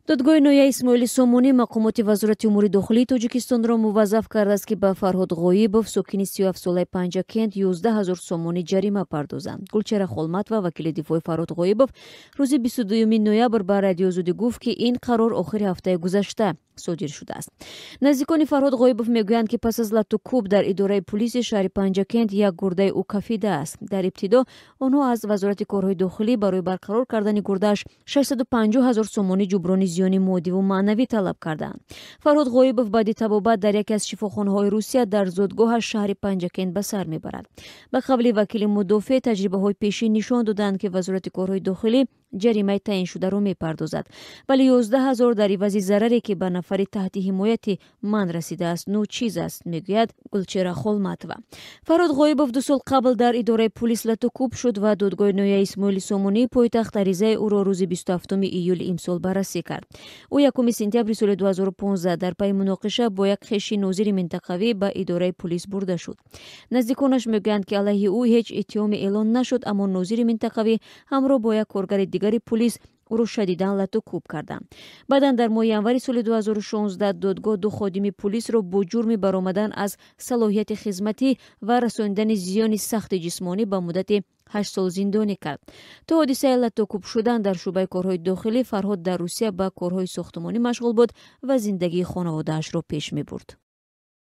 Додгоҳи ноҳияи Исмоили Сомонӣ мақомоти Вазорати умури дохилии Тоҷикистонро муваззаф кардааст, ки ба Фарҳод Ғоибов, сокини 37-солаи Панҷакент, 11 000 сомонӣ ҷарима пардозанд. Гулчера Холматова, вакили дифои Фарҳод Ғоибов, рӯзи 22 ноябр ба Радиои Озодӣ гуфт, ки ин қарор охири ҳафтаи гузашта содир шудааст. Наздикони Фарҳод Ғоибов мегӯянд, ки пас аз латту кӯб дар идораи пулиси шаҳри Панҷакент як гурдаи ӯ кафидааст. Дар ибтидо онҳо аз Вазорати корҳои дохилӣ барои барқарор кардани гурдааш 650 ҳазор сомонӣ ҷуброни зиёни моддиву маънавӣ талаб карданд. Фарҳод Ғоибов баъди табобат дар яке аз шифохонаҳои Русия дар зодгоҳаш, шаҳри Панҷакент, ба сар мебарад. Ба қавли вакили мудофеъ, таҷрибаҳои пешин нишон доданд, ки Вазорати корҳои дохилӣ ҷаримаи таъиншударо мепардозад, вале 11 000 дар ивази зараре, ки ба нафари таҳти ҳимояти ман расидааст, ночиз аст, мегӯяд Гулчера Холматова. Фарҳод Ғоибов 2 сол қабл дар идораи пулис латту кӯб шуд ва додгоҳи ноҳияи Исмоили Сомонии пойтахт аризаи ӯро рӯзи 27 июли имсол баррасӣ кард. Ӯ 1 сентябри соли 2015 дар пайи муноқиша бо як хеши нозири минтақавӣ ба идораи пулис бурда шуд. Наздиконаш мегӯянд, ки алайҳи ӯ ҳеҷ иттиҳоме эълон нашуд, аммо нозири минтақавӣ ҳамроҳ бо як коргари дигари пулис ӯро шадидан латту кӯб карданд. Баъдан дар моҳи январи соли 2016 додгоҳ ду ходими пулисро бо ҷурми баромадан аз салоҳияти хизматӣ ва расонидани зиёни сахти ҷисмонӣ ба муддати 8 сол зиндонӣ кард. То ҳодисаи латтукӯб шудан дар шӯъбаи корҳои дохилӣ Фарҳод дар Русия ба корҳои сохтумонӣ машғул буд ва зиндагии хонаводаашро пеш мебурд.